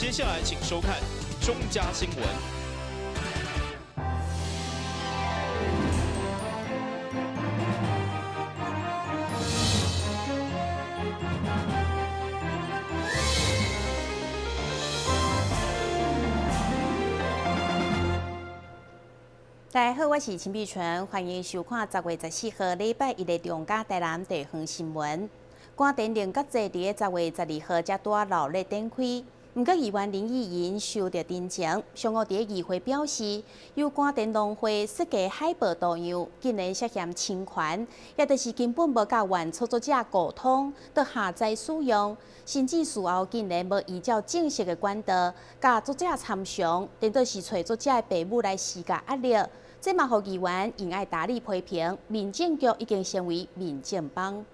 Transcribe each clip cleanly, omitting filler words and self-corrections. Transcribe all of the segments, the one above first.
接下來請收看中嘉新聞。大家好，我是陳碧純，歡迎收看10月14號禮拜一的中嘉台南地方新聞。關電菱角祭佇10月12號才拄鬧熱展開，毋過議員林益仁受著陳情，上午佇議會表示，由關電農會設計海報圖樣，竟然涉嫌侵權，也就是根本無佮原創作者溝通，就下載使用，甚至事後竟然無依照正式的管道佮作者參詳，顛倒是揣作者的爸母來施加壓力。這嘛予議員用愛大力批評，民政局已經成為民政幫。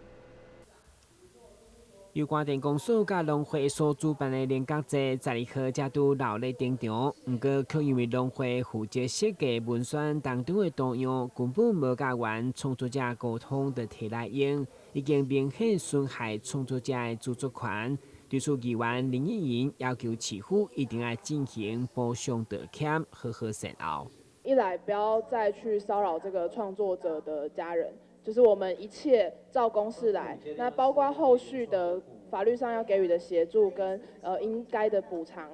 由關電公司佮農會所主辦的菱角祭，12號才拄鬧熱登場。毋過，卻因為農會負責設計文宣當中的圖樣，根本無佮原創作者溝通，就提來用，已經明顯損害創作者的著作權。對此，議員林益仁要求市府一定愛進行補償道歉，好好善後。一來不要再去騷擾這個創作者的家人，就是我們一切照公事來，那包括後續的法律上要給予的協助跟應該的補償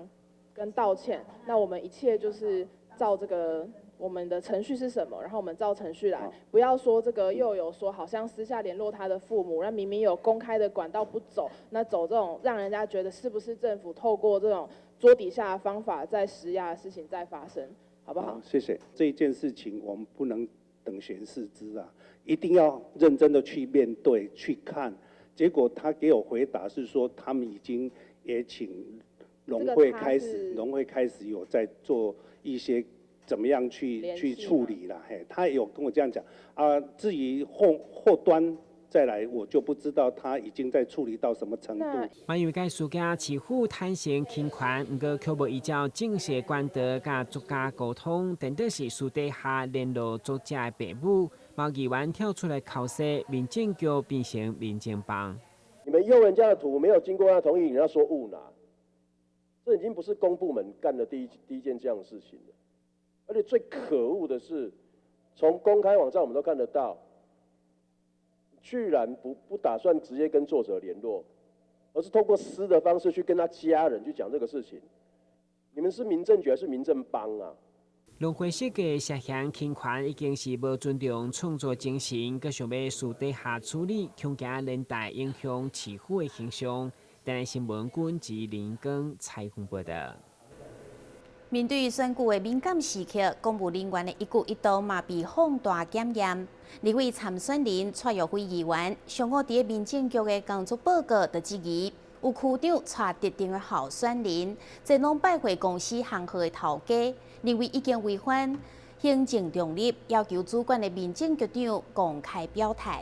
跟道歉，那我們一切就是照這個我們的程序是什麼，然後我們照程序來，不要說這個又有說好像私下聯絡他的父母，那明明有公開的管道不走，那走這種讓人家覺得是不是政府透過這種桌底下的方法在施壓的事情在發生。好不好？謝謝。這件事情我們不能等閒視之啊，一定要認真的去面對、去看。結果他給我回答是說，他們已經也請農會開始，農會開始有在做一些怎麼樣去處理了。嘿，他有跟我這樣講啊。至於後端再來，我就不知道他已經在處理到什麼程度。關於該事件，市府坦承侵權，毋過卻無依照正式管道佮作家溝通，顛倒是私底下聯絡作者的爸母。某議員跳出來剾洗，民政局變成民政幫。你們用人家的圖，沒有經過他同意，你要說誤拿，這已經不是公部門幹的第一件這樣的事情了。而且最可惡的是，從公開網站我們都看得到。居然不打算直接跟作者聯絡，而是透過私的方式去跟他家人去講這個事情。你們是民政局還是民政幫啊？農會設計涉嫌侵權，已經是無尊重創作精神，閣想欲私底下處理，恐驚連帶影響市府的形象。台南新聞軍及林光採訪報道。面對選舉的敏感時刻，公務人員的一舉一動嘛被放大檢驗。立委參選人蔡若輝議員上午佇民政局的工作報告就質疑，有區長帶特定的候選人前往百貨公司行號的頭家，認為已經違反行政中立，要求主管的民政局長公開表態。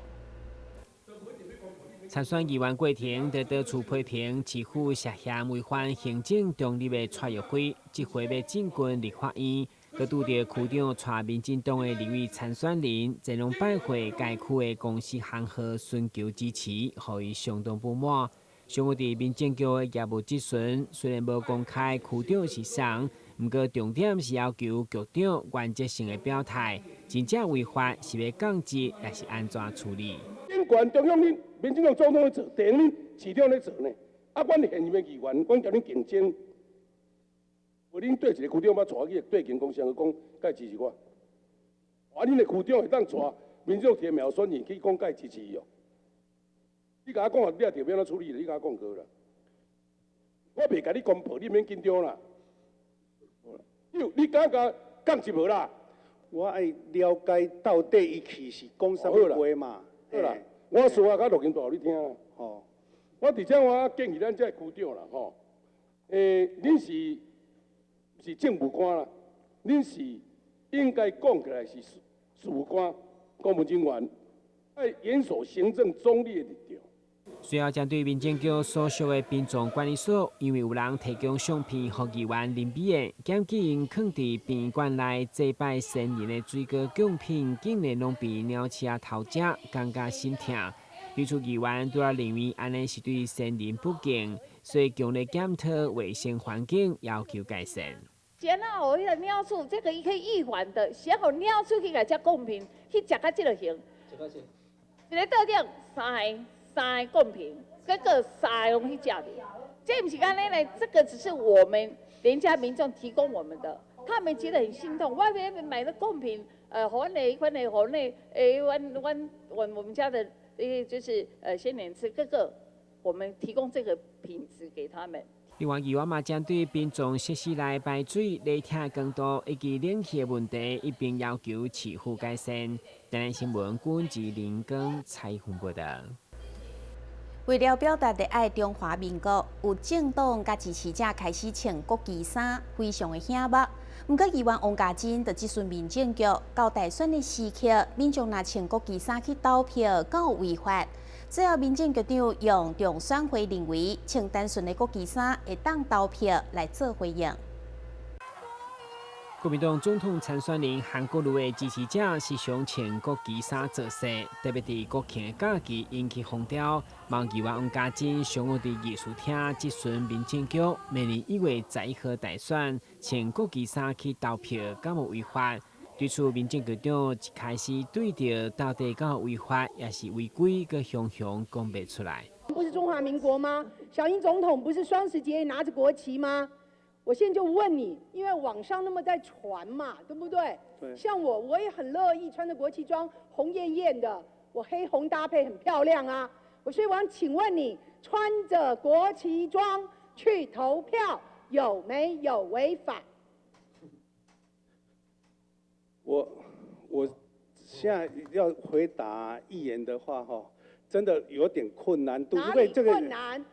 參選議員過程得到處批評，市府涉嫌違反行政中立的蔡若輝，這回欲進軍立法院，閣拄著區長帶民進黨的立委參選人前往百貨該區的公司行號尋求支持，予伊相當不滿。上午佇民政局的業務質詢，雖然無公開區長是誰，毋過重點是要求局長原則性的表態，真正違法是欲降職，抑是按怎處理？警權中央恁民進黨總統咧做，地方恁市長咧做呢？啊，阮現任的議員，阮共恁競爭，無恁對一個區長欲帶我去對間公司講，該支持我。啊，恁的區長會當帶民進黨提名選人去講，該支持伊哦。你共我講啊，你也著欲按怎處理？你共我講過啦。我袂共你公布，你免緊張啦。你敢共降職無啦？我愛了解到底伊去是講啥物話嘛？好啦，我說話較錄音帶予你聽啦。吼，我佇這我建議咱這個區長啦，吼，恁是政務官啦，恁是應該講起來是事務官、公務人員，愛嚴守行政中立的立場。隨後針對民政局所屬的殯葬管理所，因為有人提供相片予議員林美燕，檢舉𪜶囥佇殯儀館內祭拜先人的水果貢品，竟然攏被鳥鼠仔偷食，感覺心痛。對此議員拄仔認為按呢是對先人不敬，所以強烈檢討衛生環境，要求改善。先啊，予彼个鳥鼠，這個伊可以預防的，先予鳥鼠去共食貢品，去食到這個型。一个桌頂三个三个貢品，結果三个攏去食著。這毋是按呢咧，這個只是我們連家民眾提供我們的，他們覺得很心痛。外面買的貢品，予阮的、阮的、予阮的，阮阮我我們家的，就是先人吃，這個我們提供這個品質給他們。另外，議員嘛針對殯葬設施內排水、雷鐵光度以及冷氣的問題，一併要求市府改善。台南新聞郭志林光採訪報道。為了表達熱愛中華民國，有政黨佮支持者開始穿國旗衫，非常的醒目。毋過，議員王嘉貞就質詢民政局，到大選的時刻，民眾若穿國旗衫去投票，敢有違法？最後，民政局長用中選會認為穿單純的國旗衫會當投票來做回應。國民黨總統參選人韓國瑜的支持者時常穿國旗衫造勢，特別佇國慶的假期引起風潮。議員王嘉貞上午佇議事廳質詢民政局，明年1月11號大選穿國旗衫去投票，敢有違法？對此，民政局長一開始對著到底敢有違法，抑是違規，閣雄雄講袂出來。不是中華民國嗎？小英總統不是雙十節拿着國旗嗎？我現在就問你，因為網上那麼在傳嘛，對不對？對。像我，我也很樂意穿着國旗裝，紅豔豔的，我黑紅搭配很漂亮啊。我所以我想請問你，穿着國旗裝去投票有沒有違法？我現在要回答議員的話，哈，真的有點困難度。哪裡困難？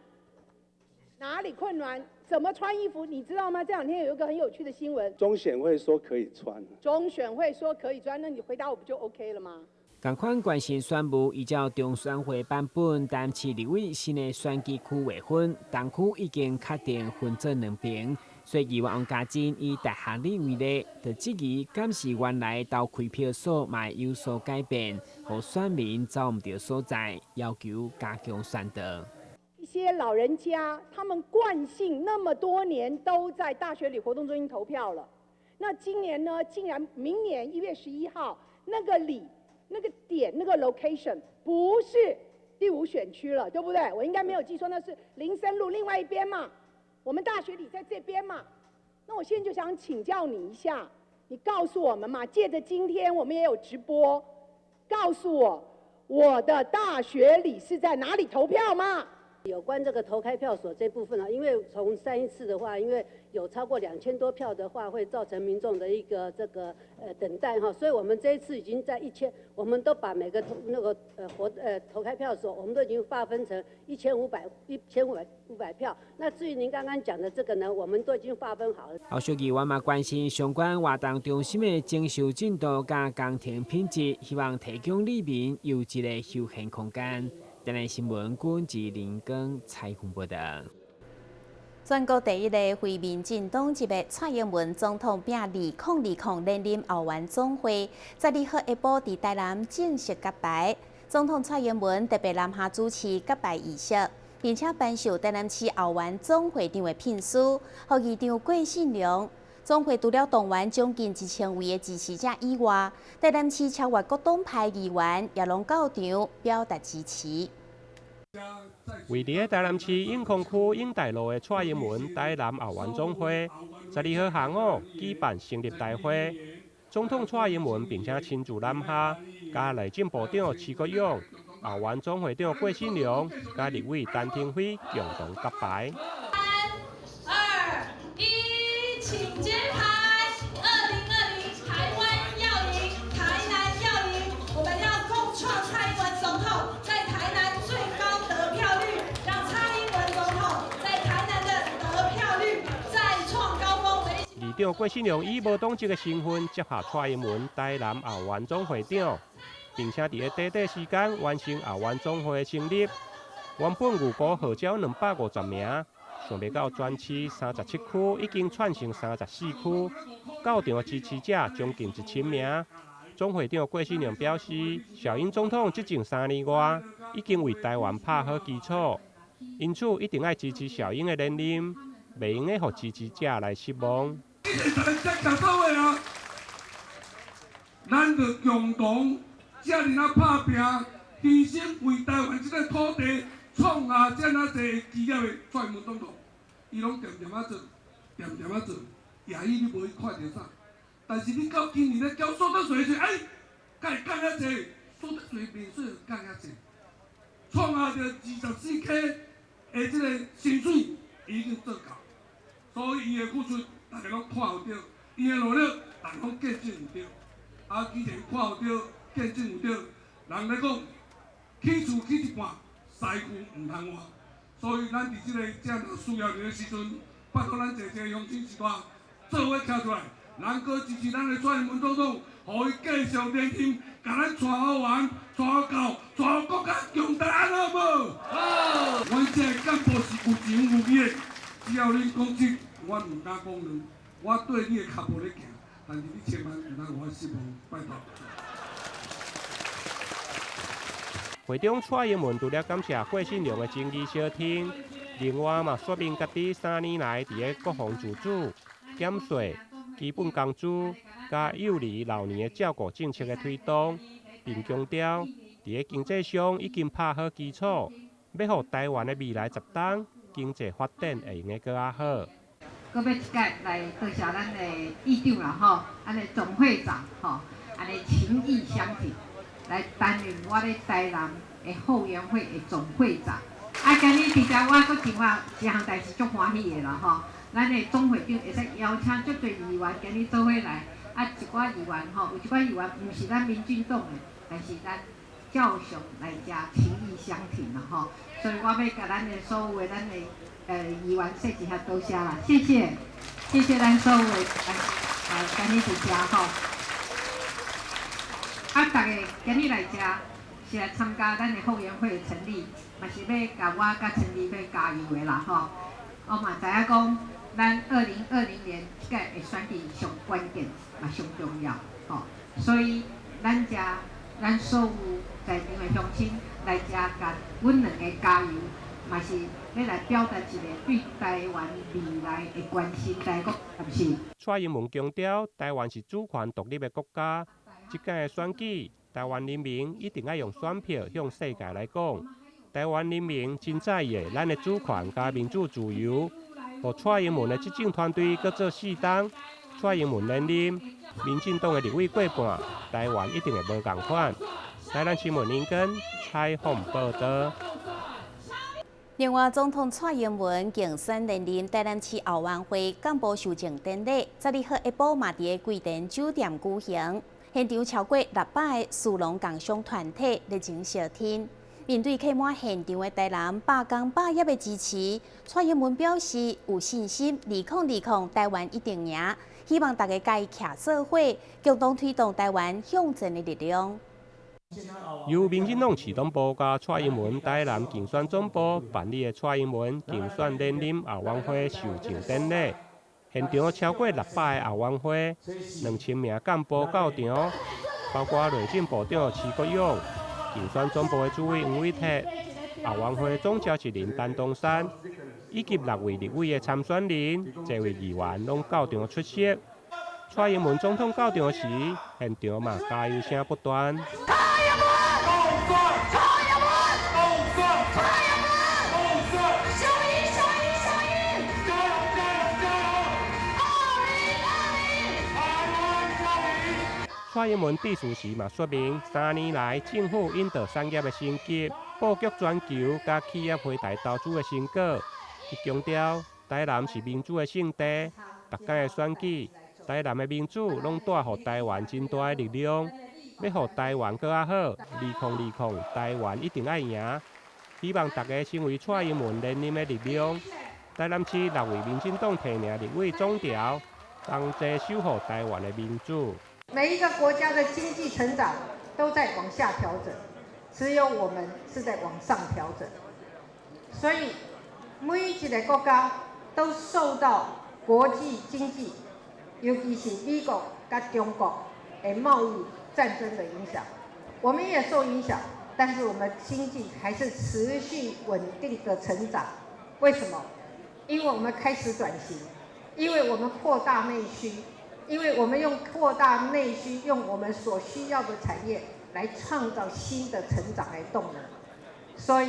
哪裡困難？怎麼穿衣服？你知道嗎？這兩天有一個很有趣的新聞。中選會說可以穿。中選會說可以穿，那你回答我不就 OK 了嗎？仝款關心選務，依照中選會版本，台南市立委新的選舉區劃分，東區已經確定分做兩邊。所以議員王嘉貞以大學里為例，就質疑敢是原來投開票所嘛有所改變，予選民找毋著所在，要求加強宣導。一些老人家，他們慣性那麼多年都在大學里活動中心投票了，那今年呢，竟然明年1月11號那個里、那個點、那個 location 不是第五選區了，對不對？我應該沒有記錯，那是林森路另外一邊嘛。我們大學里在這邊嘛，那我現在就想請教你一下，你告訴我們嘛，借着今天我們也有直播，告訴我我的大學里是在哪裡投票嗎？有關這個投開票所這部分啊，因為從上一次的話，因為有超過2000多票的話，會造成民眾的一個這個等待哈，所以我們這一次已經在一千，我們都把每個投那個活投開票所，我們都已經劃分成一千五百一千五百五百票。那至於您剛剛講的這個呢，我們都已經劃分好了。後續議員嘛關心相關活動中心的整修進度佮工程品質，希望提供里民優質的休閒空間。台南新聞郭志林光採訪報道。全國第一个非民進黨籍的蔡英文總統拚2020連任後援總會，12號下晡佇台南正式揭牌。總統蔡英文特別南下主持揭牌儀式，並且頒授台南市後援總會長的聘書，予議長郭信良。總會除了動員將近1000位的支持者以外，台南市超越各黨派議員也攏到場表達支持。位佇台南市永康區永大路的蔡英文台南後援總會，12號下午舉辦成立大會，總統蔡英文並且親自南下，佮內政部長徐國勇、後援總會長郭信良、佮立委陳亭妃共同揭牌。三、二、一，請揭牌！2020台灣要贏，台南要贏，我們要共創蔡英文總統在台南最高得票率，讓蔡英文總統在台南的得票率再創高峰。議長郭信良以無黨籍的身份接下蔡英文台南後援總會長，並且佇咧短短時間完成後援總會的成立。原本預估號召250名，想袂到全市37區已經竄成34區，到場的支持者將近1000名。總會長郭信良表示，小英總統執政3年外，已經為台灣拍好基礎，因此一定愛支持小英的連任，袂用得予支持者來失望。咱著共同遮爾仔拍拚，犧牲為台灣這個土地創下遮爾濟基業的蔡英文總統，伊攏恬恬仔做，恬恬仔做，也許你無去看著啥，但是你到今年咧繳所得稅時，哎，敢會降遐濟？所得稅免稅降遐濟，創下著24K 的這個薪水已經做到，所以伊的付出，大家攏看有著，伊的努力，大家攏見證有著。啊，既然看有著，見證有著，人咧講，起厝起一半，師傅毋通換，所以咱佇這个遮爾需要的時陣，拜託咱濟濟鄉親序大做伙徛出來，咱閣支持咱的蔡英文總統，予伊繼續連任，共咱帶予完，帶予到，帶予國家強大，按呢好無？好。阮這个幹部是有情有義的，只要恁講直，阮毋敢講軟，我對你的跤步咧行。但是你千萬毋通予我失望，拜託。會長蔡英文除了感謝郭信良的情誼相挺，另外嘛說明家己3年來佇咧國防自主、減稅、基本工資、佮幼兒老年的照顧政策的推動，並強調佇咧經濟上已經拍好基礎，欲予台灣的未來10冬經濟發展會用得閣較好。閣欲一擺來多謝咱的議長啦吼，咱的總會長吼，按呢情義相挺，來擔任我咧台南的後援會的總會長。啊，今日佇遮我閣真話一項代誌足歡喜的啦吼，咱的總會長會使邀請足濟議員今日做伙來，啊，一寡議員吼，有一寡議員毋是咱民進黨的，但是咱照常來遮情義相挺啦吼，所以我欲共咱的所有的咱的。議員說一下多謝啦，謝謝，謝謝咱所有的來今日佇遮吼，啊，逐家今日來遮是來參加咱的後援會的成立，嘛是欲共我佮陳麗欲加油的啦吼。我嘛知影講，咱2020年這屆的選舉上關鍵嘛上重要吼，所以咱遮咱所有在場的鄉親來遮共阮兩个加油。嘛是欲來表達一個對台灣未來的關心，台國是毋是？蔡英文強調，台灣是主權獨立的國家。這屆的選舉，台灣人民一定愛用選票向世界來講，台灣人民真在意咱的主權佮民主自由。予蔡英文的執政團隊閣做4冬，蔡英文連任，民進黨的立委過半，台灣一定會無仝款。台南新聞林根採訪報導。另外，總統蔡英文競選連任台南市後援會幹部授證典禮，12號下晡嘛佇個桂田酒店舉行，現場超過600个士農工商團體熱情相挺。面對客滿現場的台南百工百業的支持，蔡英文表示有信心，2020台灣一定贏，希望大家共伊徛做伙，共同推動台灣向前的力量。由民進黨市黨部佮蔡英文台南競選總部辦理的蔡英文競選連任後援會授證典禮，現場超過600个後援會，2000名幹部到場，包括內政部長徐國勇、競選總部的主委黃偉哲、後援會總召集人陳東山，以及6位立委的參選人、這位議員攏到場出席。蔡英文總統到場時，現場嘛加油聲不斷。蔡英文致辭時嘛說明，3年來政府引導產業的升級、布局全球、佮企業回台投資的成果。伊強調，台南是民主的聖地，逐擺的選舉，台南的民主攏帶予台灣真大的力量，欲予台灣閣較好，2020台灣一定愛贏。希望大家成為蔡英文連任的力量。台南市6位民進黨提名立委總調，同齊守護台灣的民主。每一個國家的經濟成長都在往下調整，只有我們是在往上調整。所以每一個國家都受到國際經濟，尤其是美國佮中國的貿易战争的影响，我们也受影响，但是我们经济还是持续稳定的成长。为什么？因为我们开始转型，因为我们扩大内需，因为我们用扩大内需，用我们所需要的产业来创造新的成长的动能。所以，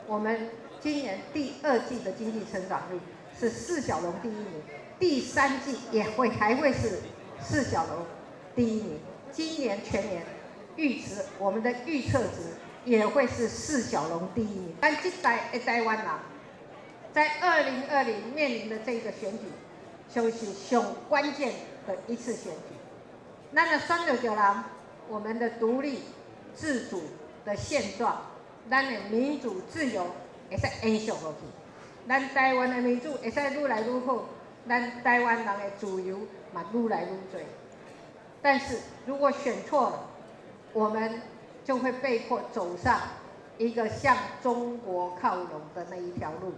我们今年第二季的经济成长率是四小龙第一名，第三季也会还会是四小龙第一名。今年全年预值，我们的预测值也会是四小龙第一名。但这代的台湾人，在2020面临的这个选举，就是上关键的一次选举。咱若选著著人，我们的独立自主的现状，咱的民主自由会使延续落去，咱台湾的民主会使愈来愈好，咱台湾人的自由嘛愈来愈多。但是如果选错了，我们就会被迫走上一个向中国靠拢的那一条路。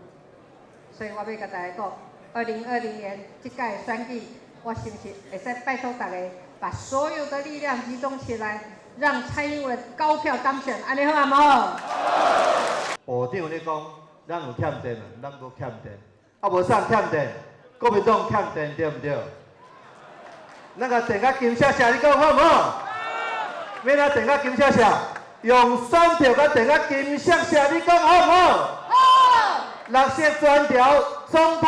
所以我欲共大家讲，2020年这届选举，我相信会使拜托大家把所有的力量集中起来，让蔡英文高票当选，按呢好无？部长咧讲，咱有欠电，咱阁欠电，啊无啥欠电，国民党欠电对毋对？咱共电甲金闪闪，你讲好毋好？欲来电甲金闪闪，用选票共电甲金闪闪，你讲好毋好？好。绿色专条总统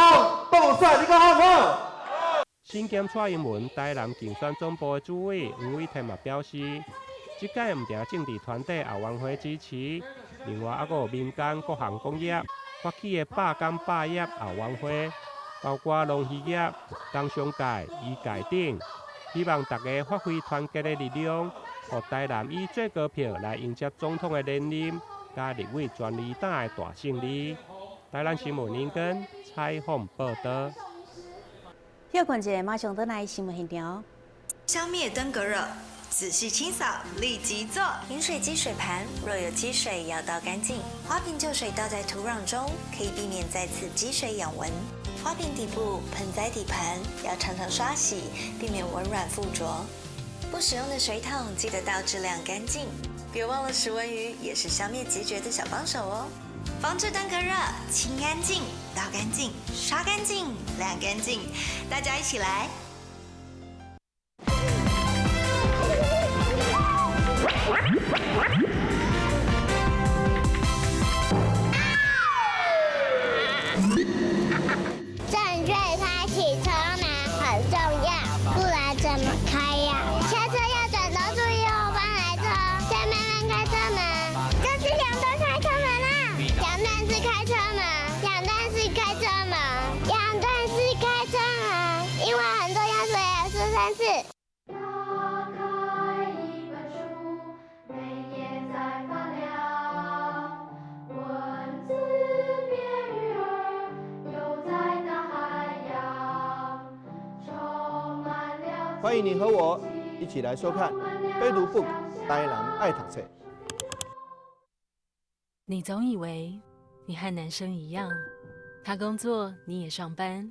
当选，你讲好毋好？身兼蔡英文台南竞选总部的主委黄伟添嘛表示，这届毋定政治团体后援会支持，另外犹阁有民间各项工业发起的百工百业后援会，包括农渔业、工商界、医界等，希望大家发挥团结的力量，予台南以最高票来迎接总统的连任，佮立委全二党的大胜利。台南新闻林根采访报道。休困一下，马上转来新闻现场。消灭登革热，仔细清扫，立即做。饮水机水盘若有积水，要倒干净。花瓶旧水倒在土壤中，可以避免再次积水养蚊。花瓶底部、盆栽底盘要常常刷洗，避免蚊卵附着。不使用的水桶记得倒置晾干净。别忘了食蚊鱼也是消灭孑孓的小帮手哦。防治登革热，清干净、倒干净、刷干净、晾干净，大家一起来。正确开启车门很重要，不然怎么开呀？下车要转头注意后方来车，再慢慢开车门。这是两段开车门啦，两段式开车门，两段式开车门，两段式开车门，因为很重要，所以要说三次。打开一本书，每页在发亮，文字变鱼儿，游在大海洋，充满了。欢迎你和我一起来收看《非读 book 台南爱读册》。你总以为你和男生一样，他工作你也上班，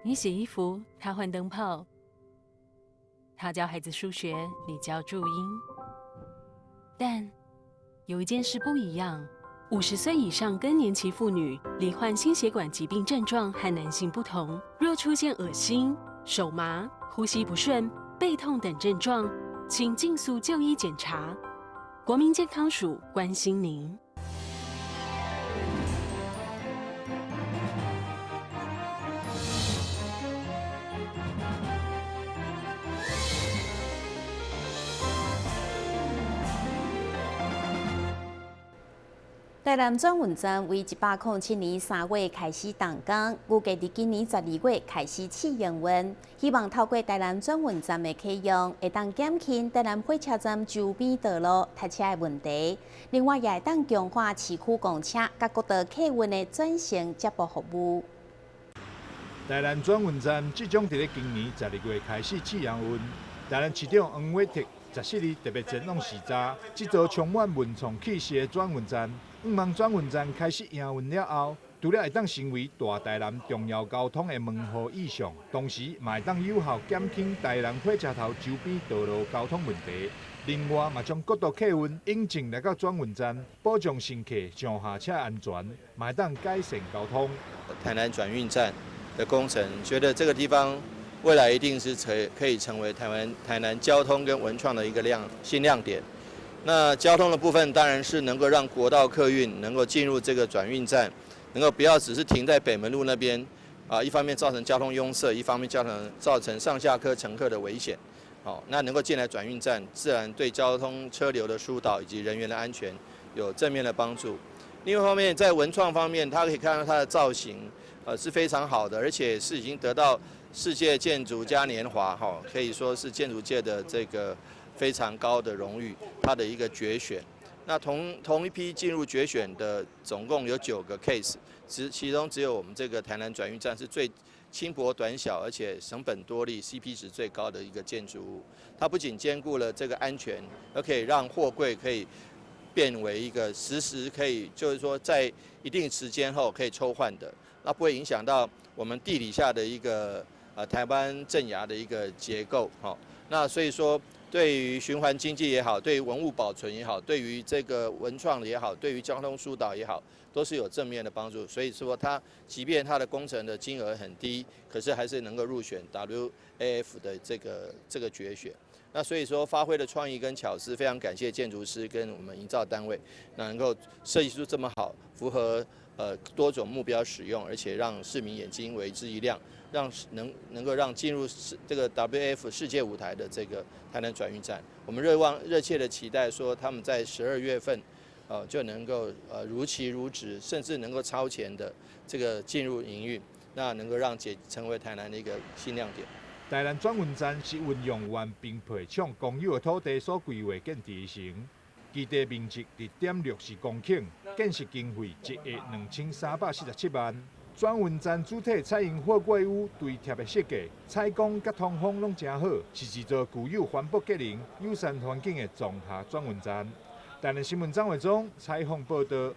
你洗衣服他换灯泡，他教孩子数学你教注音。但有一件事不一样：50岁以上更年期妇女罹患心血管疾病症状和男性不同，若出现恶心、手麻、呼吸不顺、背痛等症状，请尽速就医检查。国民健康署关心您。台南转运站为107年3月开始动工，预计伫今年12月开始试营运。希望透过台南转运站的启用，会当减轻台南火车站周边道路塞车的问题。另外，也会当强化市区公车佮国道客运的转乘接驳服务。台南转运站即将伫咧今年12月开始试营运。台南市长黄伟哲14日特别前往视察这座充满文创气息的转运站。向望转运站开始营运了后，除了會當成為大台南重要交通的門戶意象，同時嘛會當有效減輕台南火車頭周邊道路交通問題。另外，嘛將國道客運引進來到轉運站，保障乘客上下車安全，嘛會當改善交通。台南轉運站的工程，覺得這個地方未來一定是可以成為台灣台南交通跟文創的一個新亮點。那交通的部分當然是能夠讓國道客運能夠進入這個轉運站，能夠不要只是停在北門路那邊，啊，一方面造成交通擁塞，一方面造成上下客乘客的危險。好，那能夠進來轉運站，自然對交通車流的疏導以及人員的安全有正面的幫助。另外一方面，在文創方面，它可以看到它的造型，是非常好的，而且是已經得到世界建築嘉年華，哈，可以說是建築界的這個非常高的榮譽，它的一個決選。那同一批進入決選的總共有9個 case，其中只有我們這個台南轉運站是最輕薄短小，而且省本多利、CP 值最高的一個建築物。它不僅兼顧了這個安全，而可以讓貨櫃可以變為一個實時可以，就是說在一定時間後可以抽換的，那不會影響到我們地底下的一個台灣鎮壓的一個結構。哈，那所以說對於循環經濟也好，對於文物保存也好，對於這個文創也好，對於交通疏導也好，都是有正面的幫助。所以說，它即便它的工程的金額很低，可是還是能夠入選 WAF 的這個決選。那所以說，發揮的創意跟巧思，非常感謝建築師跟我們營造單位，能夠設計出這麼好，符合多種目標使用，而且讓市民眼睛為之一亮，讓能夠讓進入這個 WAF 世界舞台的這個台南轉運站，我們熱切的期待說，他們在12月份，就能夠如期如質，甚至能夠超前的這個進入營運，那能夠讓成為台南的一個新亮點。台南轉運站是運用原冰皮廠公有的土地所規劃建置而成，基地面積1.64公頃，建設經費1億2347萬。轉運站主體採用貨櫃屋堆疊的設計，採光佮通風攏誠好，是一座具有環保節能、友善環境的綜合轉運站。台南新聞張偉忠採訪報道。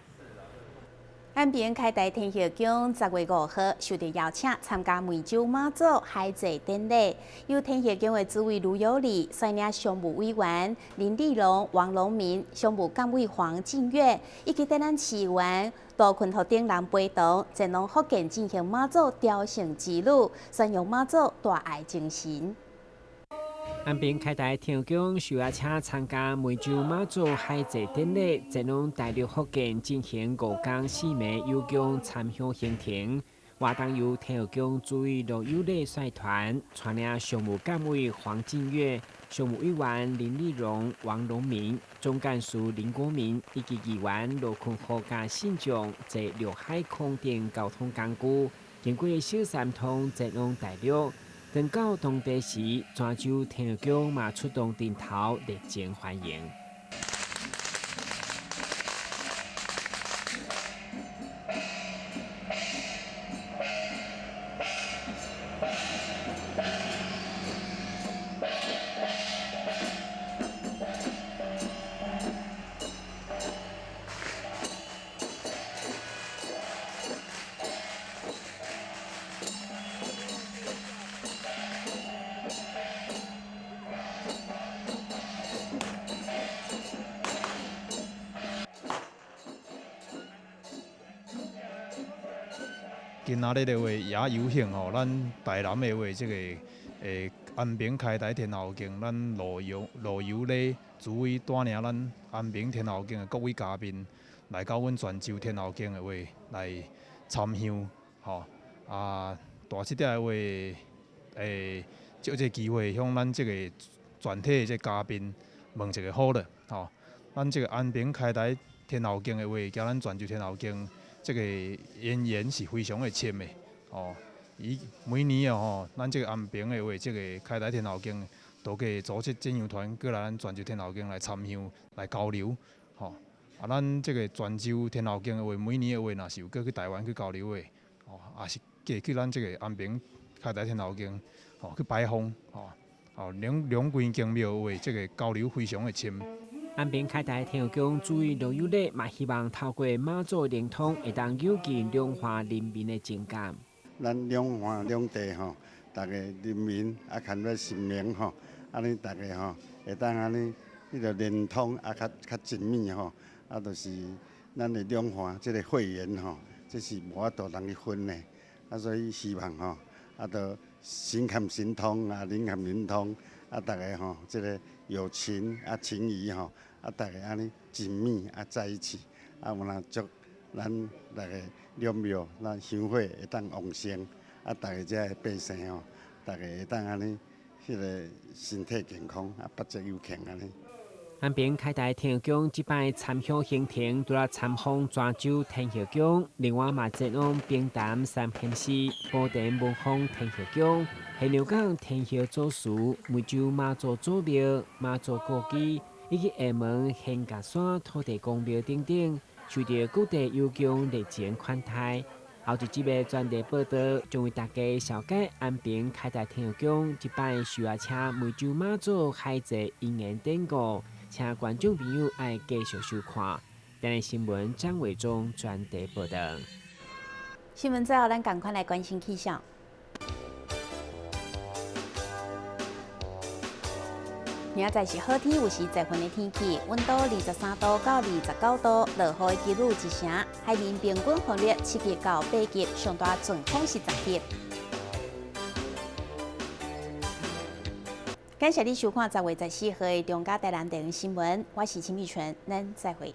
安平開台天后宮10月5號受到邀請參加湄洲媽祖海祭典禮，由天后宮的主委盧有禮率領常務委員林立龍、王龍明、常務幹委黃進月以及台南市議員羅坤福等人陪同前往福建進行媽祖朝聖之旅，宣揚媽祖大愛精神。安平開台天后宮受邀請參加湄洲媽祖海祭典禮，前往大陸福建進行5天4暝遊宮參香行程。活動由天后宮主委羅有禮率團，帶領常務幹委黃進月、常務委員林立榮、王龍明、總幹事林國明以及議員羅坤福佮信眾坐陸海空電交通工具，經過小三通前往大陸。等到當地時，泉州天后宮嘛出動陣頭熱情歡迎。今仔日的話也有幸吼，咱台南的話，這個安平開台天后宮，咱羅有禮主委帶領咱安平天后宮的各位嘉賓來到阮泉州天后宮的話來參香，吼啊，大這點的話，借這個機會向咱這個全體的這嘉賓問一個好了，吼，咱這個安平開台天后宮的話，佮咱泉州天后宮。這個淵源是非常的深的，哦，伊每年啊吼，咱這個安平的話，這個開台天后宮都會組織進香團過來咱泉州天后宮來參香、來交流，吼。啊，咱這個泉州天后宮的話，每年的話，若是有過去台灣去交流的，哦，也是過去咱這個安平開台天后宮，吼去拜訪，吼，哦，兩間宮廟的話，這個交流非常的深。安平开台天后宫主委罗有礼嘛，希望透过妈祖连通，会当有进两岸人民的情感。咱两岸两地吼，逐个人民啊，牵咧神明吼，按呢逐个吼，会当按呢彼个连通啊，较较紧密吼，啊，就是咱的两岸这个会员吼，这是无法度通去分的，啊，所以希望吼，啊，就心坎心通啊，人坎人通，啊，逐个吼，这个友情啊，情谊吼。啊，逐个按呢紧密啊在一起，啊，有若祝咱逐个两庙，咱香火会当旺盛，啊，逐个遮的百姓吼，逐个会当按呢，彼个身体健康，啊，百节有庆按呢。安平开台天后宫这摆参香行程，除了参访泉州天后宫，另外嘛前往平潭三贤寺、莆田文峰天后宫、现场港天后祖祠、梅州妈祖祖庙、妈祖故居，以及厦门仙甲山土地公庙等等，受到各地游乡热情款待。后一集的专题报道，将为大家绍介安平开台天后宫这摆寿仔车梅州妈祖海祭因缘典故，请观众朋友爱继续收看。台视新闻张伟忠专题报道。新闻最后，咱仝款来关心气象。明仔载是好天，有时侪云的天气，温度23度到29度，落雨的几率一成。海面平均风力7级到8级，上大阵风是10级。感谢你收看10月14号的中嘉台南地方新闻，我是秦美纯，咱再会。